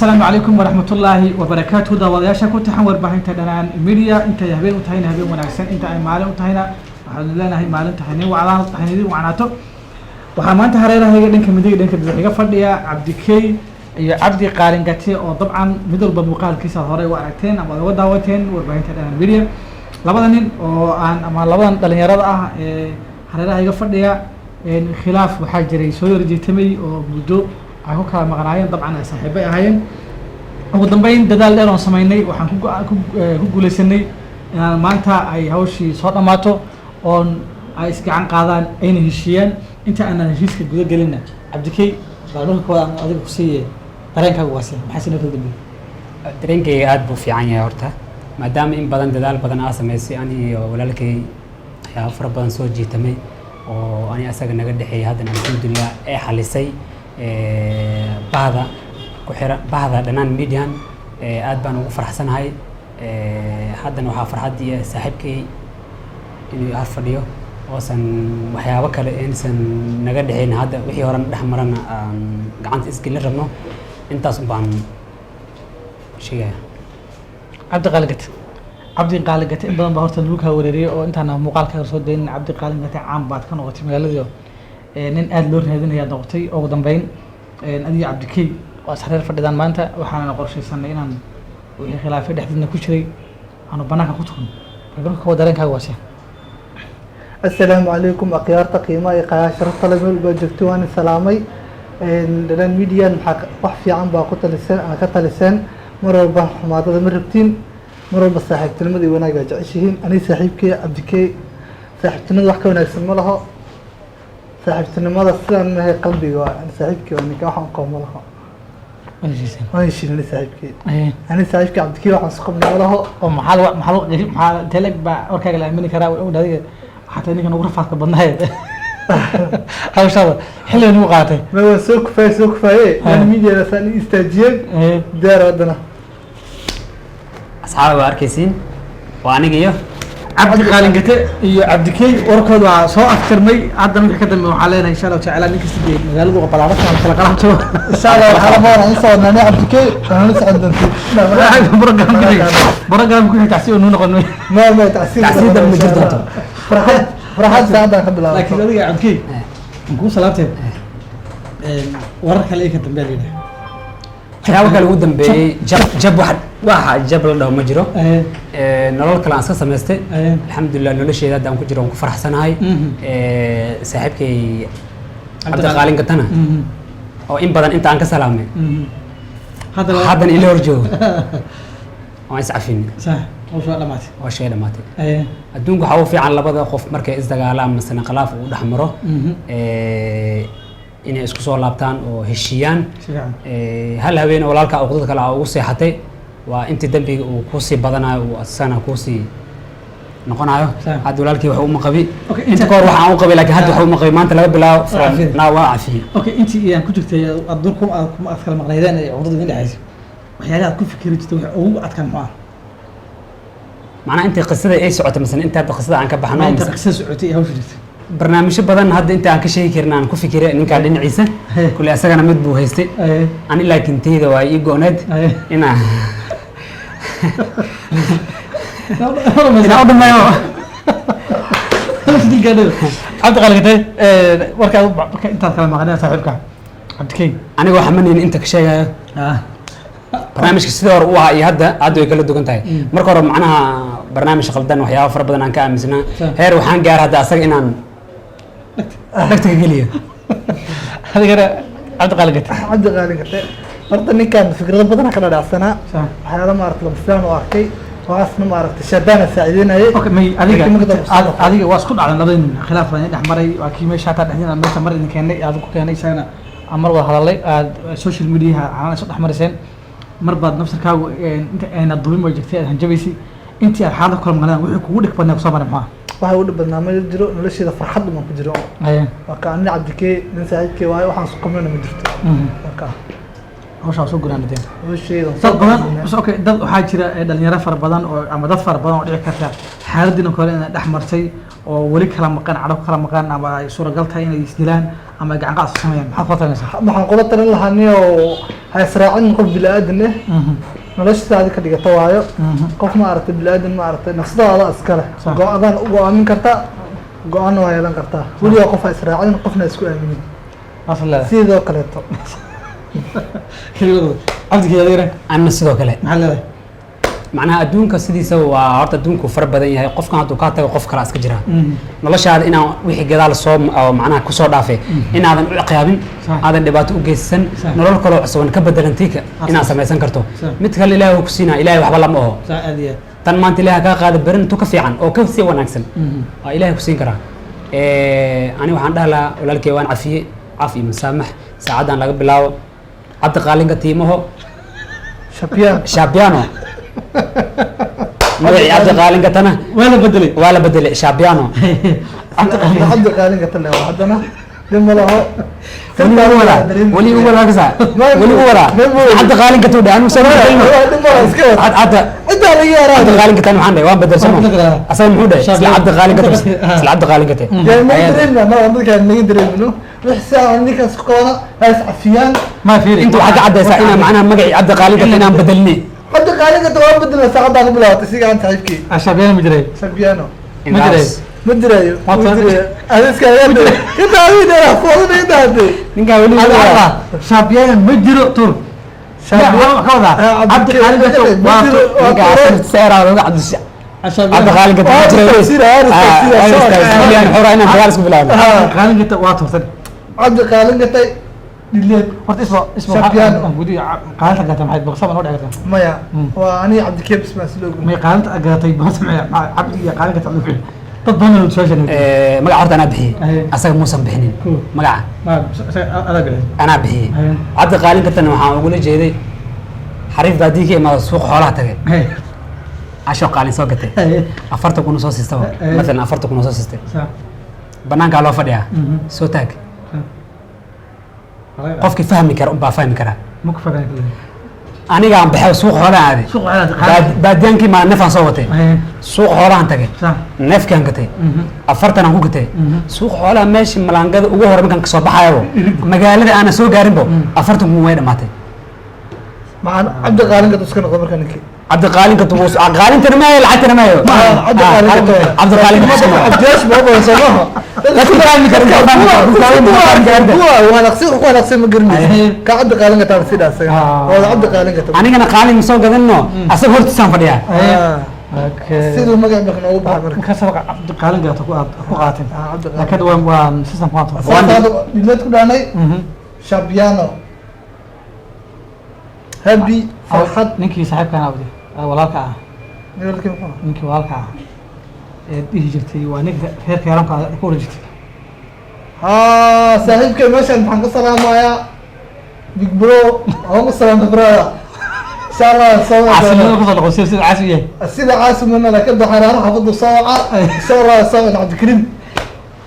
Asalaamu calaykum waraxmatullaahi wabarakaatuh. Daawadayaasha ku taxan warbaahinta Dhanaan Media, intay habeen u tahayna habeen wanaagsan, inta ay maalin u tahayna waxaanu leenahay maalinta hanin wacdaan, hanin wacnaato. Waxaa maanta hareerahayga dhanka midig, dhanka bidix iga fadhiya Cabdikey iyo Cabdi Qaalingate, oo dabcan mid walba muuqaalkiisa aad horey u aragteen ama aad uga daawateen warbaahinta Dhanaan Media. Labada nin oo aan ama labadan dhalinyarada ah ee hareeraha iga fadhiya, khilaaf waxaa jiray soo yarjiitamay oo muddo ay ku kala maqnaayeen. Dabcan ay saaxiibay ahaayeen. Ugu dambeyn dadaal dheer oon sameynay waxaan ku guuleysanay inaan maanta ay hawshii soo dhammaato oon ay isgacan qaadaan, ayna heshiiyaan. Inta aanan heshiiska guda gelinna, Cabdikey, bal marka koowaad aan adiga kusiiye, dareenkaagu waase maxaa si noo kala dambeeyey? Dareenkayga aad buu fiican yahay horta, maadaama in badan dadaal badan aa samaysay ani iyo walaalkay, waxyaabo fara badan soo jiitamay oo ani asaga naga dhexeeyay. Haddana alxamdulilah ee xalisay bahda ku xiran bahda Dhanaan Median, aad baan ugu faraxsanahay. Haddana waxaa farxad iyo saaxiibkay inuu har fadhiyo oosan waxyaabo kale aysan naga dhexeyn. Hadda wixii horena dhex marana aan gacanta isgelin rabno. Intaas un baan sheegaya. Cabdi Qaaligate, Cabdi Qaaligate, in badan baa horta lagu kaa wareeriyey oo intaana muuqaalka soo daynin. Cabdi Qaaligate, caan baad ka noqotay magaaladii, nin aada loo raadinayaa noqotay. Ugu dambeyn adiga Cabdikey waa is hareer fadhidaan maanta, waxaana qorshaysanay inaan wixii khilaafay dhexdiidna ku jiray aanu banaanka ku tuurno. Bal marka kuwa dareenkaaga waase? Asalaamu calaykum akhyaarta qiimaha iyo qayaa sharafta leh meel baa joogto, waan salaamay. Dhanaan Median maxaa wax fiican baa ku taliseen aan ka taliseen. Mar walba xumaadada ma rabtiin, mar walba saaxiibtinimada iyo wanaag aa jeceshihiin. Aniga saaxiibkey Cabdikey, saaxiibtinimada wax ka wanaagsan ma laho. Saaxiibtinimada sidaan mahay qalbiga waa ani saaxiibkey, waa ninka waxaan qabo ma laho. Waan heshiiseen? Waan heshiin ani saaxiibkey, ani saaxiibkey Cabdikey waxaan isku qabnay ma laho. Oo maxaa teleg baa warkaaga la aamini karaa? Adiga xataa ninkan ugu rafaadka badnaaye hawshaada xilliga nagu qaatay. Ma waan soo kufaaye, soo kufaaye. Dhanaan Mediana saan i istaajiyeen diyaar haddana. Asxaaba, waa arkaysiin, waa aniga iyo Cabdi Qaalingate iyo Cabdikey, warkooda waa soo aftirmay. Haddana wixii ka dambe waxaa leenahay, insha Allahu tacaala, nin kasta dee magaaladu waa ballaaran, kala qalabto. Insha Allah waxaa la badan in soo wadnaa Cabdikey waxaan la socon doontii. Program ku xig, program ku xig tacsiib nuu noqon. Ma tacsiib. Tacsiib dambe ma jiri doonto. Farxad, farxad saacadaan ka bilaabay. Laakiin adiga Cabdikey aan kuu salaabteen, warar kale ka dambeya la yidhaha. Waxyaabo kale ugu dambeeyey, jab jab wax waxa jab la dhaho ma jiro. Nolol kale aan iska samaystay. Alxamdulilah, nolosheeda hadda aan ku jiro waan ku faraxsanahay. Saaxiibkay Cabdiqaalin Gatana oo in badan inta aan ka salaamay haddana haddana ila hor joogo, waan iscafin. Sax, hawsha waa dhamaatay. Waa shay dhamaatay. Adduunka waxaa u fiican labada qof markay isdagaalaan masena khilaaf uu dhex maro inay isku soo laabtaan oo heshiiyaan. Si fiican. Hal habeen oo walaalka uqdad kale aa ugu seexatay waa intii dembiga uu kuusii badanayo, uu asana kuusii noqonayo. Sax. Hadda walaalkii wax uma qabi. Okay, inta inta ka hor waxaan u qabay, laakiin hadda wax uma qabi. Maanta laga bilaabo, from cafiyey. now, waa cafiyey. Okay, intii aan ku jirtay aad durku aad kala maqnaydeen ee cudurada idin dhexaysay, waxyaalaha aad ku fikiri jirtay waxa ugu adkaa muxuu ah? Macnaha intii qisada ay socotay masena inta hadda qisada aan ka baxno? Ma inta qisada socotay ee hawsha jirtay. Barnaamijyo badan hadda inta aan ka sheegi karin aan ku fikiray ninkaa dhinaciisa. Kule asagana mid buu haystay, ani laakiin tayda waa ii go-need inaa u dhameeyo. Cabdi Qalikate, warkaa marka intaad kala maqneen saaxiibka Cabdikey? Aniga waxaa manaynin inta ka sheegayo. Barnaamijka sidii hore u ahaa iyo hadda way kala duwan tahay. Marka hore macnaha barnaamij khaldan, waxyaaba fara badan aan ka aaminsanaa. Heer waxaan gaar hadda asaga inaan dhagta ka geliyo. Adigana Cabdi Qalikate? Cabdi Qaali Garte, horta ninkan fikrado badan ka dhadhacsanaa. Waxyaala maaragta lama filaan u arkay, waxaasna maaragtay shaadaana saacideynayay. Okay, may adiga Laakiin marka dambe adiga waa isku dhacdan labada nin, khilaaf baa idin dhex maray. Waa kii meesha hataa dhexdiina meesha mar idin keenay, aad ku keenay isagana aan mar wada hadalay, aad social mediaha aan isu dhex mariseen. Mar baad nafsirkaagu inta ayna dubin way jirtay aad hanjabaysay. Intii aad xaalada kula maqleen, wixii kugu dhig badnaa kusoo maray maxaa? Waxa ugu dhib badnaa ma jiro, nolosheeda farxad umaan ku jiro. Waa ka ani Cabdikey nin saaxiibkey waayo, waxaan isku qabnana ma jirto. Waa ka Hawshaa soo gunaanadeen. Nolosheeda Dad badan, okay, dad waxaa jira dhalinyaro fara badan oo ama dad fara badan oo dhici karta xaaladiina kale inay dhex martay. Oo weli kala maqan, cadho ku kala maqan, ama ay suuragal tahay inay isdilaan ama ay gacan qaad sameeyaan, maxaad kula talinaysaa? Waxaan kula talin lahaa niyow, ha israacin qof bini-aadan eh. Noloshaada ka dhigata waayo. Qof ma aragtay, bini-aadan ma aragtay, nafsadaada iskale. Go-adaan u go-aamin kartaa, go-aanna waa yeelan kartaa. Weligaa qof ha israacin, qofna ha isku aaminin. Saas leedahay. Sidoo kaleeto. Kelimadooda Cabdikii, adigana? Anna sidoo kale. Maxaad leedahay? Macnaha adduunka sidiisa waa horta adduunku fara badan yahay. Qofkan hadduu kaa tago, qof kalaa iska jira. Noloshaada inaan wixii gadaal soo oo macnaha kusoo dhaafay inaadan u ciqaabin, aadan dhibaato u geysan, nolol kaloo cusuban ka bedelan tiika inaad samaysan karto. Mid kale Ilaahay uu ku siinaa, Ilaahay waxba lama oho. Saa aad iyo aad. Tan maanta Ilaahay kaa qaada, berin tu ka fiican oo ka sii wanaagsan waa Ilaahay ku siin karaa. Ani waxaan dhahi lahaa walaalkey waan cafiyey, caf iyo masaamax. Saacaddan laga bilaabo Cabdi Qaalinka tiimaho. Shabiyan. Shabiano magacii Cabdi Qaalinka tana. Waa la bedelay. Waa la bedelay, Shabiano. Cabdi Qaalinka tale waa haddana dhib ma laho. Weli ugu wadaa, weli ugu wadaa kasa, weli ugu wadaa Cabdi Qaalinka tuu dhahay, anigu soo bedelno. Dhib ma laho, iska wad. Hadda intaa laga yaraa. Cabdi Qaalinka tan maxaan dhahay? Waan bedelsamo. Waan bedelaa. Asaga muxuu dhahay? Isla Cabdi Qaalinka tan, isla Cabdi Qaalinka tan. Yani ma dareemna ma dadkaan naga dareemino wix saa ninkaas ku qabana ha is cafiyaan. Ma fiiri. Inta waxaa ka caddaysaa inaan macnaha magacii Cabdi Qaalinka tan inaan bedelnay. Cabdi Qaalinka tan waan bedelna, saacadaan ku bilaabatay sigaan saaxiibkii. Shabiano ma jiray? Shabiano. Ma jiray? Ma jirayo. Waa ma jirayo adiska inta adiga dheeraa foodada inta hadee. Ninkaa weli ugu wadaa. Shabiano ma jiro tur. Shabiano- ka wadaa Ah, Cabdi Qaalinka ma waa jiro, waa ninkaa tuur. seeraa looga cabdisha Cabdi Qaalinka tan ma Waa jiray. tafsiir, waa tafsiir, Ah, waa waa xora inaan dagaal isku bilaabno. Qaalinka waa turtan. Cabdi Qaalinka tay dhileed. Horta isba. Shabiano. Gudi qaalinta garatay maxay boqsaba noo dhici kartaa? Maya. Waa aniga Cabdikeebis baan sila ogun. May qaalinta garatay boqsa Cabdi iyo qaalinka tacdu dad badan oo su'aasha. Magaca horta anaa bixiyey. Aye. Asaga muusan bixinin. Cool. Magaca ma adaa bixin? Anaa bixiyey. Aye. Cabdi Qaalinka tan waxaan ugula jeeday xariif baadii ka imaada, suuqa xoolaha tagay, casho qaalin soo gatay, 40,000 soo siistaba. Aye. Maalan 40,000 soo siistay, banaankaa loo fadhiyaa. Soo taag, qofkii fahmi kara unbaa fahmi karaa. Ma ku fahmi? Anigaan baxay, suuqa xoolaha aaday. Suuqa xoolaha. Baadiyaankii maa neefaan soo watay, suuqa xoolahan tagay, neefkaan gatay, 40 aan ku gatay. Suuqa xoolaha meeshii malaangada ugu hore markaan kasoo baxayabo, magaalada aanan soo gaarinbo, 40,000 way dhamaatay. Macaan Cabdi Qaalinka iska noqdo marka ninkii. Cabdiqaalinka qaalintana maayo, lacagtana maayo. Cabdi Qaalinka. Cabdiqaalinka iska noqdo. Cabdiyaasha ma badan soo maaha. Dadku fahmi kara, fahmi kara, fahmi kara. Kuwa wanaagsan ku wanaagsan ma garanaysid ka Cabdi Qaalinka taan sidaa isaga. Ah. Waa Cabdi Qaalinka tan. Anigana qaalin ma soo gadanno, asaga hortiisaan fadhiyaa. Okay. Siduu magac marka noogu baxay marka. Markaas Cabdi Qaalin garato ku aad ku qaateen. Ah, Cabdi Qaalin. Laakiin waa system ku aad. Saas dhileed ku dhaanay. Shabiano happy farxad. Ninkii saaxiibkaan abdi walaalka ah. Walaalkii muxuu ahaa? Ninkii walaalka ah ee dhihi jirtay waa ninka reerka yaranka ku oran jirtay. Haa, saaxiibkay meeshan maxaan ka salaamayaa? Big bro waan ku salaamay, brother, insha Allah soo Caasimada kusoo noqon sida caasi yahay. Sida caasimana laakiin daxaraara xaafadu soo waca, insha Allah soo Cabdikariim.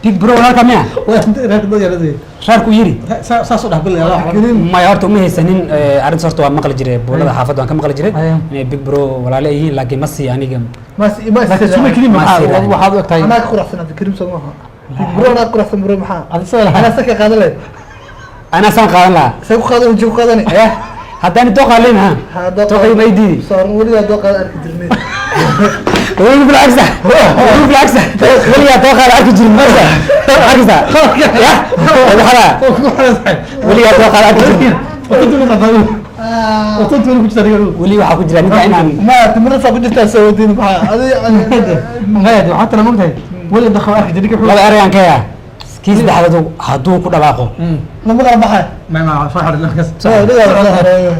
Big bro walaalka miya? Waa reerka dad yaradii. Reerku yiri. Saas u dhax bilay Allah. Cabdikariim. Maya, horta uma haysanin arrintaas. Horta waa maqli jiray, buulada xaafadda waan ka maqli jiray Aye. inay big bro walaale yihiin, laakiin ma sii aniga. Mas ma. Laakiin suma kelima Ma maxaa sii waxaad u egtahay? Anaa ka quraxsan Cabdikariim soo maaha? Big bro anaa ka quraxsan bro maxaa? Adi sida lahaa. Anaa saka qaadan lahayd. Anaa saan qaadan lahaa. Say ku qaadan, wajiga ku qaadani. Eh, haddaan dooqaa leyn ha. Ha, dooqa. Dooqay ma diidi. Saaran weligaa dooqaada arki jirnay. Weli bilcagsa, weli bilcagsa, weligaa dooqaada arki jirin marka arkaysaa ya waxaa weligaa dooqaada arki jirin. Weli waxaa ku jira ninka inaan Ma timirasa ku jirtaa soo wadiin maxaa adi? Maya, waxaa tala mogtahay weli dakho arki jiray ninka. Laba erayaan ka yaa, kii saddexaad hadduu ku dhawaaqo. Lama kala baxay. Ma soo xarin markaas. Soo dhigaa la hareeyo.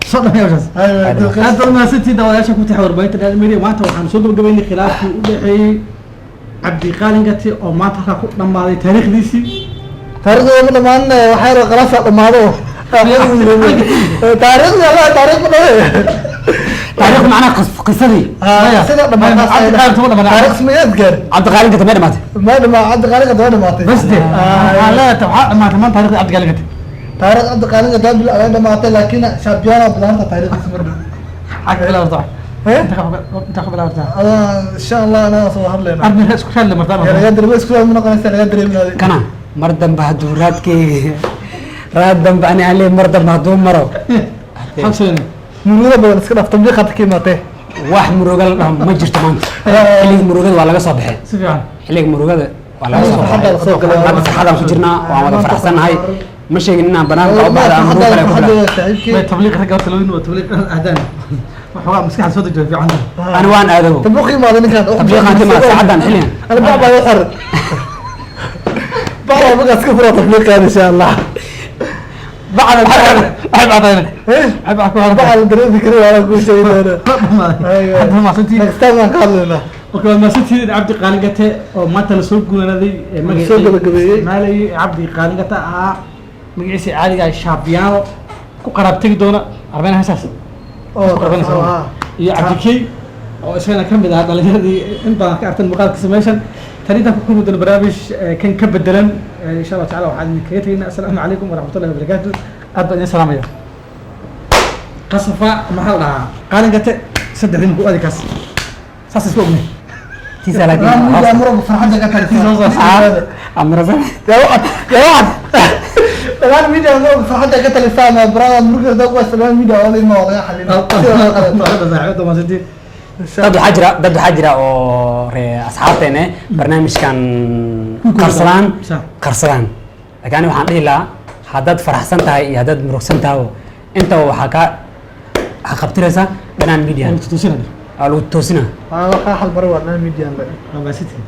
Soo dhamay hawshaas. Aywa. Aad baad mahadsantihiin daawadayaasha ku taxay warbaahinta Dhal Media. Maanta waxaan soo gabagabaynay khilaafkii u dhexeeyey Cabdiqaalin Gati oo maanta halkaa ku dhammaaday taariikhdiisii. Taariikhda ma dhamaan, waxaa yar khalaas dhamaado taariikhda, la taariikh ma dhame. Taariikh macnaha qisadii. Sida dhamaatay. Cabdiqaalin tuma dhamaan. Taariikh ma gaar. Cabdiqaalin Gati may dhamaatay. Ma dhamaa, Cabdiqaalin Gati waa dhamaatay. Bas de waxaa leedahay waxaa dhamaatay maanta taariikhda Cabdiqaalin Gati. Taariikh Cabdiqaalin Gati waa dhamaatay, laakiin Shabiano bilaanta taariikhdiisa mar dhow. Xagga ilaa horta. Eh? Inta ka bilaabtaa. Adaa insha Allah anaa soo hadlayna. Arrin isku raadle martaa. Yaa laga dareemo, isku raad ma noqonaysa, laga dareeminaadi. Kana mar dambe hadduu raadkeyga, raad dambe ani aan leeyahay, mar dambe hadduu maro. Xabseen. Murugada badan iska dhaaf, tabliiq hadda ka imaatee. Wax muruga la dhaho ma jirto maanta. Xilliga murugada waa laga soo baxay. Si fiican. Xilliga murugada waa laga soo Farxadda baxay. la soo galay. Hadda farxadaan ku jirnaa, waan wada faraxsannahay. Ma sheegin inaan banaanka u baxda ama murug kale ku bila. Saaxiibkii. May tabliiq ragga horta loo waa tabliiq ahdaan. Waxoogaa maskaxda soo dejiyo fiican. Ani waan aadabo. Tabliiq imaada ninkan. Tabliiqaan ka imaada saacadan xilligan. Ana bac baa u xiran, bac baa markaas ka fura tabliiqaan insha Allah. Bacda waxay bacdayna. Eh? Waxay bacda ku hadla. Bac la dareemi kari waa kuu sheegi doonaa. Aywa. Hadda maasantii. Next time aan ka hadlaynaa. Marka waa maasantii Cabdi Qaalingate oo maanta la soo guulanaaday ee La soo gabagabeeyey. Isticmaalayay Cabdi Qaalingate ahaa, magaciisa caadiga ah Shaabiyaano, ku qaraab tegi doona arbeen heesaas. Oo Isku qarbanaysa. ah. Iyo Cabdi Key oo isagana ka mid ahaa dhalinyaradii in badan ka artan muuqaalkiisa meeshan. Tan intaan ku kulmi doono barnaamij kan ka bedelan, insha Allah tacala, waxaan idinkaga tegaynaa assalaamu calaykum waraxmatullahi wabarakaatu. Aad baan idin salaamaya. Qasafa maxaa la dhahaa Qaalingate saddexdii ku adikaas saas isku ognay. Tiisa Dhammaan laakiin media muruga farxadda ka talisaa. amrasa. Yaa wacad, yaa wacad. Dhammaan media muruga farxadda ka talisaa ama barada muruga ku haysta, dhammaan media waa la imaa, waa laga xalina. Sida loo qalato. Saaxiibada maasantii. Dad waxaa jira oo ree asxaabteene barnaamijkan qarsadaan. Sax. Qarsadaan, laakiin ani waxaan dhihi lahaa haddaad faraxsan tahay iyo haddaad murugsan tahay, intaba waxaa kaa qabtiraysa Dhanaan Media. Tusinada. Aa lagu toosina. Waa xal maro, waa dhammaan media. Waa maasantii.